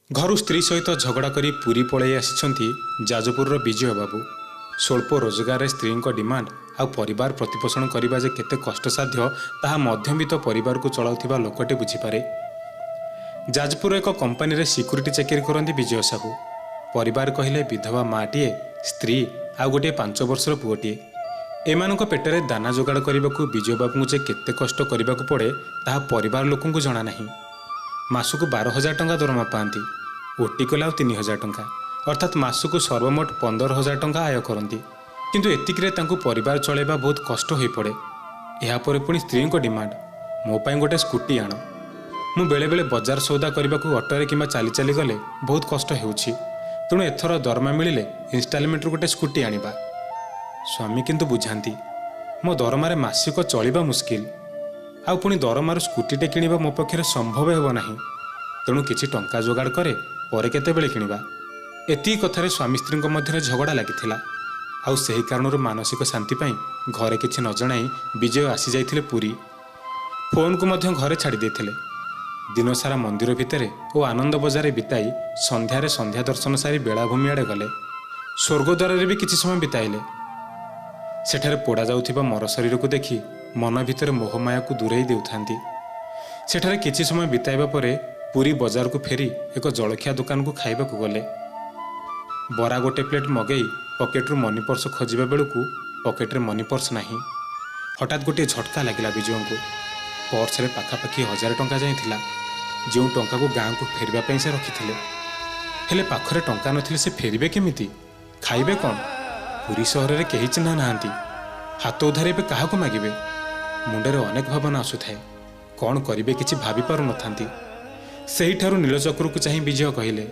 ଘରୁ ସ୍ତ୍ରୀ ସହିତ ଝଗଡ଼ା କରି ପୁରୀ ପଳାଇ ଆସିଛନ୍ତି ଯାଜପୁରର ବିଜୟ ବାବୁ। ସ୍ୱଳ୍ପ ରୋଜଗାରରେ ସ୍ତ୍ରୀଙ୍କ ଡିମାଣ୍ଡ ଆଉ ପରିବାର ପ୍ରତିପୋଷଣ କରିବା ଯେ କେତେ କଷ୍ଟସାଧ୍ୟ, ତାହା ମଧ୍ୟବିତ୍ତ ପରିବାରକୁ ଚଳାଉଥିବା ଲୋକଟେ ବୁଝିପାରେ। ଯାଜପୁରର ଏକ କମ୍ପାନୀରେ ସିକ୍ୟୁରିଟି ଚାକିରି କରନ୍ତି ବିଜୟ ସାହୁ। ପରିବାର କହିଲେ ବିଧବା ମାଆଟିଏ, ସ୍ତ୍ରୀ ଆଉ ଗୋଟିଏ 5 ବର୍ଷର ପୁଅଟିଏ। ଏମାନଙ୍କ ପେଟରେ ଦାନା ଯୋଗାଡ଼ କରିବାକୁ ବିଜୟ ବାବୁଙ୍କୁ ଯେ କେତେ କଷ୍ଟ କରିବାକୁ ପଡ଼େ, ତାହା ପରିବାର ଲୋକଙ୍କୁ ଜଣା ନାହିଁ। ମାସକୁ 12,000 ଟଙ୍କା ଦରମା ପାଆନ୍ତି। ଓଟି କଲେ ଆଉ 3,000 ଟଙ୍କା, ଅର୍ଥାତ୍ ମାସକୁ ସର୍ବମୋଟ 15,000 ଟଙ୍କା ଆୟ କରନ୍ତି। କିନ୍ତୁ ଏତିକିରେ ତାଙ୍କୁ ପରିବାର ଚଳାଇବା ବହୁତ କଷ୍ଟ ହୋଇପଡ଼େ। ଏହାପରେ ପୁଣି ସ୍ତ୍ରୀଙ୍କ ଡିମାଣ୍ଡ, ମୋ ପାଇଁ ଗୋଟେ ସ୍କୁଟି ଆଣ। ମୁଁ ବେଳେବେଳେ ବଜାର ସଉଦା କରିବାକୁ ଅଟୋରେ କିମ୍ବା ଚାଲି ଚାଲି ଗଲେ ବହୁତ କଷ୍ଟ ହେଉଛି। ତେଣୁ ଏଥର ଦରମା ମିଳିଲେ ଇନଷ୍ଟଲମେଣ୍ଟରୁ ଗୋଟେ ସ୍କୁଟି ଆଣିବା। ସ୍ୱାମୀ କିନ୍ତୁ ବୁଝାନ୍ତି, ମୋ ଦରମାରେ ମାସିକ ଚଳିବା ମୁସ୍କିଲ, ଆଉ ପୁଣି ଦରମାରୁ ସ୍କୁଟିଟେ କିଣିବା ମୋ ପକ୍ଷରେ ସମ୍ଭବ ହେବ ନାହିଁ। ତେଣୁ କିଛି ଟଙ୍କା ଯୋଗାଡ଼ କରେ, ପରେ କେତେବେଳେ କିଣିବା। ଏତିକି କଥାରେ ସ୍ୱାମୀ ସ୍ତ୍ରୀଙ୍କ ମଧ୍ୟରେ ଝଗଡ଼ା ଲାଗିଥିଲା। ଆଉ ସେହି କାରଣରୁ ମାନସିକ ଶାନ୍ତି ପାଇଁ ଘରେ କିଛି ନ ଜଣାଇ ବିଜୟ ଆସିଯାଇଥିଲେ ପୁରୀ। ଫୋନ୍କୁ ମଧ୍ୟ ଘରେ ଛାଡ଼ି ଦେଇଥିଲେ। ଦିନସାରା ମନ୍ଦିର ଭିତରେ ଓ ଆନନ୍ଦ ବଜାରରେ ବିତାଇ ସନ୍ଧ୍ୟାରେ ସନ୍ଧ୍ୟା ଦର୍ଶନ ସାରି ବେଳାଭୂମି ଆଡ଼େ ଗଲେ। ସ୍ୱର୍ଗଦ୍ୱାରରେ ବି କିଛି ସମୟ ବିତାଇଲେ। ସେଠାରେ ପୋଡ଼ା ଯାଉଥିବା ମରଶରୀରକୁ ଦେଖି ମନ ଭିତରେ ମୋହମାୟାକୁ ଦୂରେଇ ଦେଉଥାନ୍ତି। ସେଠାରେ କିଛି ସମୟ ବିତାଇବା ପରେ ପୁରୀ ବଜାରକୁ ଫେରି ଏକ ଜଳଖିଆ ଦୋକାନକୁ ଖାଇବାକୁ ଗଲେ। ବରା ଗୋଟେ ପ୍ଲେଟ୍ ମଗେଇ ପକେଟରୁ ମନି ପର୍ସ ଖୋଜିବା ବେଳକୁ ପକେଟରେ ମନି ପର୍ସ ନାହିଁ। ହଠାତ୍ ଗୋଟିଏ ଝଟକା ଲାଗିଲା ବିଜୟଙ୍କୁ। ପର୍ସରେ ପାଖାପାଖି 1,000 ଟଙ୍କା ଯାଏଁ ଥିଲା, ଯେଉଁ ଟଙ୍କାକୁ ଗାଁକୁ ଫେରିବା ପାଇଁ ସେ ରଖିଥିଲେ। ହେଲେ ପାଖରେ ଟଙ୍କା ନଥିଲେ ସେ ଫେରିବେ କେମିତି? ଖାଇବେ କ'ଣ? ପୁରୀ ସହରରେ କେହି ଚିହ୍ନା ନାହାନ୍ତି। ହାତ ଉଧାରେ ଏବେ କାହାକୁ ମାଗିବେ? ମୁଣ୍ଡରେ ଅନେକ ଭାବନା ଆସୁଥାଏ। କ'ଣ କରିବେ କିଛି ଭାବି ପାରୁନଥାନ୍ତି। ସେହିଠାରୁ ନୀଳଚକ୍ରକୁ ଚାହିଁ ବିଜୟ କହିଲେ,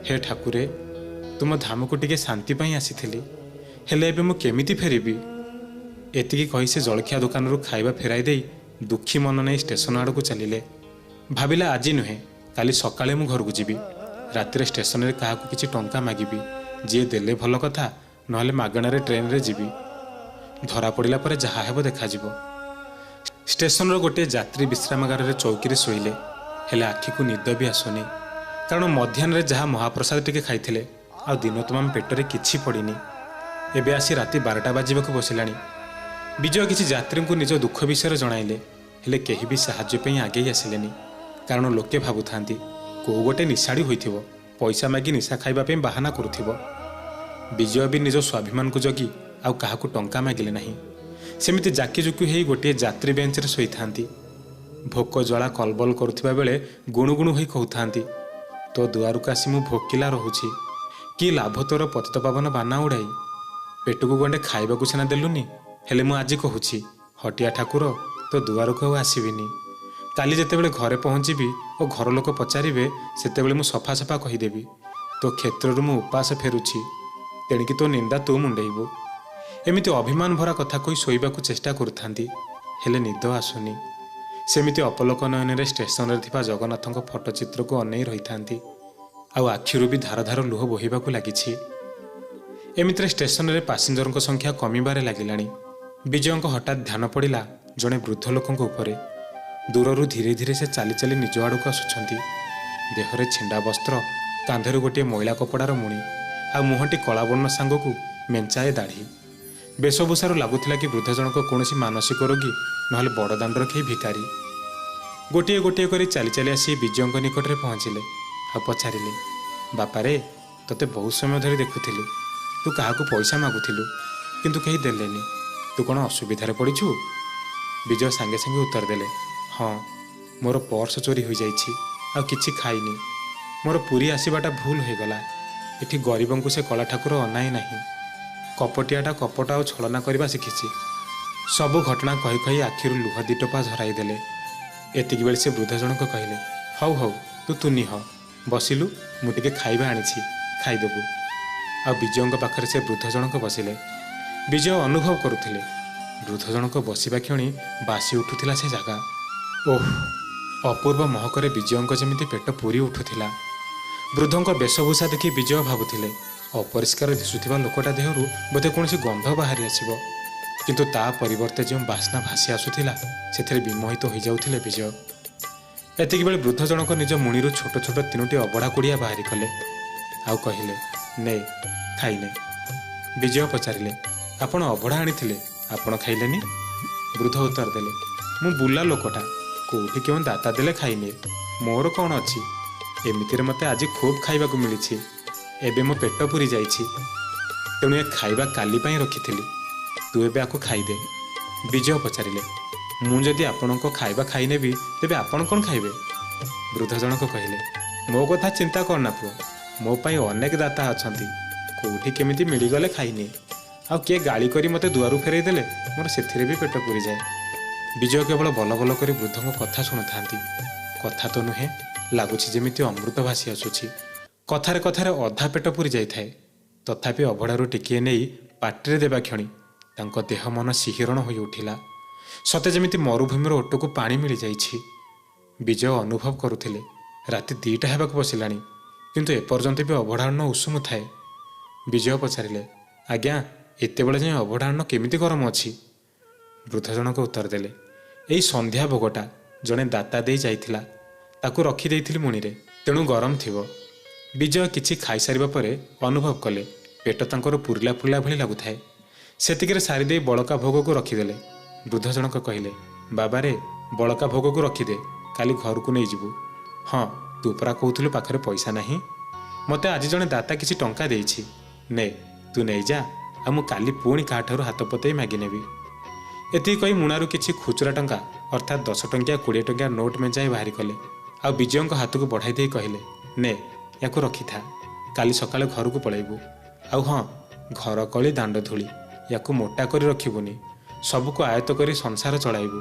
ହେ ଠାକୁରେ, ତୁମ ଧାମକୁ ଟିକେ ଶାନ୍ତି ପାଇଁ ଆସିଥିଲି, ହେଲେ ଏବେ ମୁଁ କେମିତି ଫେରିବି? ଏତିକି କହି ସେ ଜଳଖିଆ ଦୋକାନରୁ ଖାଇବା ଫେରାଇ ଦେଇ ଦୁଃଖୀ ମନ ନେଇ ଷ୍ଟେସନ ଆଡ଼କୁ ଚାଲିଲେ। ଭାବିଲା, ଆଜି ନୁହେଁ କାଲି ସକାଳେ ମୁଁ ଘରକୁ ଯିବି। ରାତିରେ ଷ୍ଟେସନରେ କାହାକୁ କିଛି ଟଙ୍କା ମାଗିବି, ଯିଏ ଦେଲେ ଭଲ କଥା, ନହେଲେ ମାଗଣାରେ ଟ୍ରେନରେ ଯିବି। ଧରା ପଡ଼ିଲା ପରେ ଯାହା ହେବ ଦେଖାଯିବ। ଷ୍ଟେସନର ଗୋଟିଏ ଯାତ୍ରୀ ବିଶ୍ରାମାଗାରରେ ଚୌକିରେ ଶୋଇଲେ। ହେଲେ ଆଖିକୁ ନିଦ ବି ଆସୁନି, କାରଣ ମଧ୍ୟାହ୍ନରେ ଯାହା ମହାପ୍ରସାଦ ଟିକେ ଖାଇଥିଲେ, ଆଉ ଦିନ ତମାମ ପେଟରେ କିଛି ପଡ଼ିନି। ଏବେ ଆସି ରାତି 12ଟା ବାଜିବାକୁ ବସିଲାଣି। ବିଜୟ କିଛି ଯାତ୍ରୀଙ୍କୁ ନିଜ ଦୁଃଖ ବିଷୟରେ ଜଣାଇଲେ। ହେଲେ କେହି ବି ସାହାଯ୍ୟ ପାଇଁ ଆଗେଇ ଆସିଲେନି, କାରଣ ଲୋକେ ଭାବୁଥାନ୍ତି କୋଉ ଗୋଟେ ନିଶାଡ଼ି ହୋଇଥିବ, ପଇସା ମାଗି ନିଶା ଖାଇବା ପାଇଁ ବାହାନା କରୁଥିବ। ବିଜୟ ବି ନିଜ ସ୍ୱାଭିମାନକୁ ଜଗି ଆଉ କାହାକୁ ଟଙ୍କା ମାଗିଲେ ନାହିଁ। ସେମିତି ଜାକିଜୁକି ହେଇ ଗୋଟିଏ ଯାତ୍ରୀ ବେଞ୍ଚରେ ଶୋଇଥାନ୍ତି। ଭୋକ ଜ୍ୱାଳା କଲବଲ କରୁଥିବା ବେଳେ ଗୁଣୁଗୁଣୁ ହୋଇ କହୁଥାନ୍ତି, ତୋ ଦୁଆରକୁ ଆସି ମୁଁ ଭୋକିଲା ରହୁଛି, କି ଲାଭ ତୋର ପତିତପାବନ ବାନା ଉଡ଼ାଇ? ପେଟକୁ ଗଣ୍ଡେ ଖାଇବାକୁ ସିନା ଦେଲୁନି, ହେଲେ ମୁଁ ଆଜି କହୁଛି, ହଟିଆ ଠାକୁର, ତୋ ଦୁଆରକୁ ଆଉ ଆସିବିନି। କାଲି ଯେତେବେଳେ ଘରେ ପହଞ୍ଚିବି ଓ ଘର ଲୋକ ପଚାରିବେ, ସେତେବେଳେ ମୁଁ ସଫା ସଫା କହିଦେବି ତୋ କ୍ଷେତ୍ରରୁ ମୁଁ ଉପାସ ଫେରୁଛି, ତେଣିକି ତୋ ନିନ୍ଦା ତୁ ମୁଣ୍ଡେଇବୁ। ଏମିତି ଅଭିମାନ ଭରା କଥା କହି ଶୋଇବାକୁ ଚେଷ୍ଟା କରୁଥାନ୍ତି, ହେଲେ ନିଦ ଆସୁନି। ସେମିତି ଅପଲୋକ ନୟନରେ ଷ୍ଟେସନରେ ଥିବା ଜଗନ୍ନାଥଙ୍କ ଫଟୋଚିତ୍ରକୁ ଅନେଇ ରହିଥାନ୍ତି, ଆଉ ଆଖିରୁ ବି ଧାର ଧାର ଲୁହ ବୋହିବାକୁ ଲାଗିଛି। ଏମିତିରେ ଷ୍ଟେସନରେ ପାସେଞ୍ଜରଙ୍କ ସଂଖ୍ୟା କମିବାରେ ଲାଗିଲାଣି। ବିଜୟଙ୍କ ହଠାତ୍ ଧ୍ୟାନ ପଡ଼ିଲା ଜଣେ ବୃଦ୍ଧ ଲୋକଙ୍କ ଉପରେ। ଦୂରରୁ ଧୀରେ ଧୀରେ ସେ ଚାଲି ଚାଲି ନିଜ ଆଡ଼କୁ ଆସୁଛନ୍ତି। ଦେହରେ ଛିଣ୍ଡା ବସ୍ତ୍ର, କାନ୍ଧରେ ଗୋଟିଏ ମଇଳା କପଡ଼ାର ମୁଣି, ଆଉ ମୁହଁଟି କଳାବର୍ଣ୍ଣ ସାଙ୍ଗକୁ ମେଞ୍ଚାଏ ଦାଢ଼ି। ବେଶଭୂଷାରୁ ଲାଗୁଥିଲା କି ବୃଦ୍ଧ ଜଣକ କୌଣସି ମାନସିକ ରୋଗୀ, ନହେଲେ ବଡ଼ ଦାଣ୍ଡର କେହି ଭିକାରୀ। ଗୋଟିଏ ଗୋଟିଏ କରି ଚାଲି ଚାଲି ଆସି ବିଜୟଙ୍କ ନିକଟରେ ପହଞ୍ଚିଲେ ଆଉ ପଚାରିଲେ, ବାପାରେ, ତୋତେ ବହୁତ ସମୟ ଧରି ଦେଖୁଥିଲି, ତୁ କାହାକୁ ପଇସା ମାଗୁଥିଲୁ, କିନ୍ତୁ କେହି ଦେଲେନି। ତୁ କ'ଣ ଅସୁବିଧାରେ ପଡ଼ିଛୁ? ବିଜୟ ସାଙ୍ଗେ ସାଙ୍ଗେ ଉତ୍ତର ଦେଲେ, ହଁ, ମୋର ପର୍ସ ଚୋରି ହୋଇଯାଇଛି, ଆଉ କିଛି ଖାଇନି। ମୋର ପୁରୀ ଆସିବାଟା ଭୁଲ ହୋଇଗଲା। ଏଠି ଗରିବଙ୍କୁ ସେ କଳା ଠାକୁର ଅନାଏ ନାହିଁ। କପଟିଆଟା କପଟ ଆଉ ଛଳନା କରିବା ଶିଖିଛି। ସବୁ ଘଟଣା କହି କହି ଆଖିରୁ ଲୁହ ଦିଟୋପା ଝରାଇ ଦେଲେ। ଏତିକି ବେଳେ ସେ ବୃଦ୍ଧ ଜଣକ କହିଲେ, ହଉ ହଉ, ତୁ ତୁନି ହ, ବସିଲୁ, ମୁଁ ଟିକେ ଖାଇବା ଆଣିଛି, ଖାଇଦେବୁ। ଆଉ ବିଜୟଙ୍କ ପାଖରେ ସେ ବୃଦ୍ଧ ଜଣକ ବସିଲେ। ବିଜୟ ଅନୁଭବ କରୁଥିଲେ ବୃଦ୍ଧ ଜଣକ ବସିବା କ୍ଷଣି ବାସି ଉଠୁଥିଲା ସେ ଜାଗା। ଓଃ, ଅପୂର୍ବ ମହକରେ ବିଜୟଙ୍କ ଯେମିତି ପେଟ ପୁରି ଉଠୁଥିଲା। ବୃଦ୍ଧଙ୍କ ବେଶଭୂଷା ଦେଖି ବିଜୟ ଭାବୁଥିଲେ ଅପରିଷ୍କାର ଦିଶୁଥିବା ଲୋକଟା ଦେହରୁ ବୋଧେ କୌଣସି ଗନ୍ଧ ବାହାରି ଆସିବ, କିନ୍ତୁ ତା ପରିବର୍ତ୍ତେ ଯେଉଁ ବାସ୍ନା ଭାସି ଆସୁଥିଲା ସେଥିରେ ବିମୋହିତ ହୋଇଯାଉଥିଲେ ବିଜୟ। ଏତିକି ବେଳେ ବୃଦ୍ଧ ଜଣକ ନିଜ ମୁଣିରୁ ଛୋଟ ଛୋଟ 3ଟି ଅବଢ଼ା କୁଡ଼ିଆ ବାହାରି କଲେ ଆଉ କହିଲେ, ନେ ଖାଇନେ। ବିଜୟ ପଚାରିଲେ, ଆପଣ ଅବଢ଼ା ଆଣିଥିଲେ, ଆପଣ ଖାଇଲେନି? ବୃଦ୍ଧ ଉତ୍ତର ଦେଲେ, ମୁଁ ବୁଲା ଲୋକଟା, କୋଉଠି କେଉଁ ଦାତା ଦେଲେ ଖାଇନିଏ, ମୋର କ'ଣ ଅଛି? ଏମିତିରେ ମୋତେ ଆଜି ଖୁବ୍ ଖାଇବାକୁ ମିଳିଛି, ଏବେ ମୋ ପେଟ ପୁରି ଯାଇଛି, ତେଣୁ ଏ ଖାଇବା କାଲି ପାଇଁ ରଖିଥିଲି, ତୁ ଏବେ ଆକୁ ଖାଇଦେ। ବିଜୟ ପଚାରିଲେ, ମୁଁ ଯଦି ଆପଣଙ୍କ ଖାଇବା ଖାଇନେବି ତେବେ ଆପଣ କ'ଣ ଖାଇବେ? ବୃଦ୍ଧ ଜଣକ କହିଲେ, ମୋ କଥା ଚିନ୍ତା କରନା ପୁଅ, ମୋ ପାଇଁ ଅନେକ ଦାତା ଅଛନ୍ତି, କୋଉଠି କେମିତି ମିଳିଗଲେ ଖାଇନିଏ, ଆଉ କିଏ ଗାଳି କରି ମୋତେ ଦୁଆରୁ ଫେରାଇ ଦେଲେ ମୋର ସେଥିରେ ବି ପେଟ ପୁରିଯାଏ। ବିଜୟ କେବଳ ବଲ ବଲ କରି ବୃଦ୍ଧଙ୍କ କଥା ଶୁଣୁଥାନ୍ତି। କଥା ତ ନୁହେଁ, ଲାଗୁଛି ଯେମିତି ଅମୃତ ଭାସି ଆସୁଛି। କଥାରେ କଥାରେ ଅଧା ପେଟ ପୁରି ଯାଇଥାଏ। ତଥାପି ଅଭଢ଼ାରୁ ଟିକିଏ ନେଇ ପାଟିରେ ଦେବା କ୍ଷଣି ତାଙ୍କ ଦେହ ମନ ଶିହରଣ ହୋଇ ଉଠିଲା, ସତେ ଯେମିତି ମରୁଭୂମିର ଓଟକୁ ପାଣି ମିଳିଯାଇଛି। ବିଜୟ ଅନୁଭବ କରୁଥିଲେ ରାତି 2ଟା ହେବାକୁ ବସିଲାଣି, କିନ୍ତୁ ଏପର୍ଯ୍ୟନ୍ତ ବି ଅଭଢ଼ାଅନ୍ନ ଉଷୁମ ଥାଏ। ବିଜୟ ପଚାରିଲେ, ଆଜ୍ଞା, ଏତେବେଳେ ଯାଏଁ ଅଭଢ଼ାଅନ୍ନ କେମିତି ଗରମ ଅଛି? ବୃଦ୍ଧ ଜଣକ ଉତ୍ତର ଦେଲେ, ଏଇ ସନ୍ଧ୍ୟା ଭୋଗଟା ଜଣେ ଦାତା ଦେଇ ଯାଇଥିଲା, ତାକୁ ରଖିଦେଇଥିଲି ମୁଣିରେ, ତେଣୁ ଗରମ ଥିବ। ବିଜୟ କିଛି ଖାଇସାରିବା ପରେ ଅନୁଭବ କଲେ ପେଟ ତାଙ୍କର ପୁରିଲା ପୁରିଲା ଭଳି ଲାଗୁଥାଏ। ସେତିକିରେ ସାରିଦେଇ ବଳକା ଭୋଗକୁ ରଖିଦେଲେ। ବୃଦ୍ଧ ଜଣକ କହିଲେ, ବାବାରେ, ବଳକା ଭୋଗକୁ ରଖିଦେ, କାଲି ଘରକୁ ନେଇଯିବୁ। ହଁ, ତୁ ପରା କହୁଥିଲୁ ପାଖରେ ପଇସା ନାହିଁ, ମୋତେ ଆଜି ଜଣେ ଦାତା କିଛି ଟଙ୍କା ଦେଇଛି, ନେ ତୁ ନେଇଯା, ଆଉ ମୁଁ କାଲି ପୁଣି କାହାଠାରୁ ହାତ ପତେଇ ମାଗିନେବି। ଏତିକି କହି ମୁଣାରୁ କିଛି ଖୁଚୁରା ଟଙ୍କା ଅର୍ଥାତ୍ 10 ଟଙ୍କିଆ 20 ଟଙ୍କିଆ ନୋଟ୍ ମେଞ୍ଚାଇ ବାହାରି କଲେ ଆଉ ବିଜୟଙ୍କ ହାତକୁ ବଢ଼ାଇ ଦେଇ କହିଲେ, ନେ ୟାକୁ ରଖିଥା, କାଲି ସକାଳେ ଘରକୁ ପଳେଇବୁ। ଆଉ ହଁ, ଘର କଳି ଦାଣ୍ଡ ଧୂଳି, ୟାକୁ ମୋଟା କରି ରଖିବୁନି, ସବୁକୁ ଆୟତ୍ତ କରି ସଂସାର ଚଳାଇବୁ।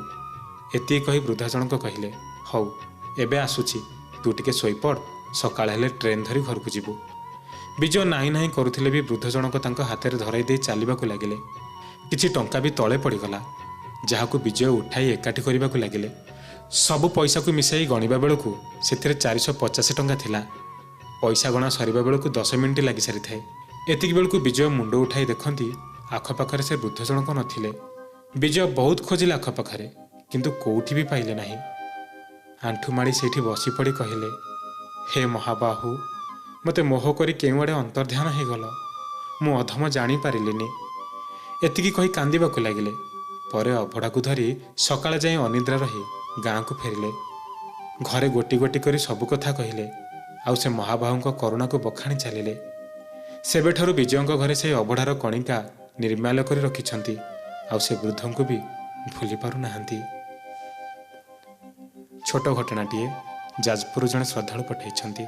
ଏତିକି କହି ବୃଦ୍ଧ ଜଣକ କହିଲେ, ହଉ ଏବେ ଆସୁଛି, ତୁ ଟିକେ ଶୋଇପଡ଼, ସକାଳ ହେଲେ ଟ୍ରେନ୍ ଧରି ଘରକୁ ଯିବୁ। ବିଜୟ ନାହିଁ ନାହିଁ କରୁଥିଲେ ବି ବୃଦ୍ଧ ଜଣକ ତାଙ୍କ ହାତରେ ଧରାଇ ଦେଇ ଚାଲିବାକୁ ଲାଗିଲେ। କିଛି ଟଙ୍କା ବି ତଳେ ପଡ଼ିଗଲା, ଯାହାକୁ ବିଜୟ ଉଠାଇ ଏକାଠି କରିବାକୁ ଲାଗିଲେ। ସବୁ ପଇସାକୁ ମିଶାଇ ଗଣିବା ବେଳକୁ ସେଥିରେ 450 ଟଙ୍କା ଥିଲା। ପଇସା ଗଣା ସରିବା ବେଳକୁ 10 ମିନିଟ୍ ଲାଗି ସାରିଥାଏ। ଏତିକି ବେଳକୁ ବିଜୟ ମୁଣ୍ଡ ଉଠାଇ ଦେଖନ୍ତି ଆଖପାଖରେ ସେ ବୃଦ୍ଧ ଜଣକ ନଥିଲେ। ବିଜୟ ବହୁତ ଖୋଜିଲେ ଆଖପାଖରେ, କିନ୍ତୁ କୋଉଠି ବି ପାଇଲେ ନାହିଁ। ଆଣ୍ଠୁ ମାଡ଼ି ସେଇଠି ବସି ପଡ଼ି କହିଲେ, ହେ ମହାବାହୁ, ମୋତେ ମୋହ କରି କେଉଁଆଡ଼େ ଅନ୍ତର୍ଧ୍ୟାନ ହେଇଗଲ, ମୁଁ ଅଧମ ଜାଣିପାରିଲିନି। ଏତିକି କହି କାନ୍ଦିବାକୁ ଲାଗିଲେ। ପରେ ଅଭଢ଼ାକୁ ଧରି ସକାଳେ ଯାଇ ଅନିଦ୍ରା ରହି ଗାଁକୁ ଫେରିଲେ। ଘରେ ଗୋଟି ଗୋଟି କରି ସବୁ କଥା କହିଲେ ଆଉ ସେ ମହାବାହୁଙ୍କ କରୁଣାକୁ ବଖାଣି ଚାଲିଲେ। ସେବେଠାରୁ ବିଜୟଙ୍କ ଘରେ ସେହି ଅଭଢ଼ାର କଣିକା ନିର୍ମାଲ୍ୟ କରି ରଖିଛନ୍ତି ଆଉ ସେ ବୃଦ୍ଧଙ୍କୁ ବି ଭୁଲି ପାରୁନାହାନ୍ତି। ଛୋଟ ଘଟଣାଟିଏ ଯାଜପୁରରୁ ଜଣେ ଶ୍ରଦ୍ଧାଳୁ ପଠାଇଛନ୍ତି।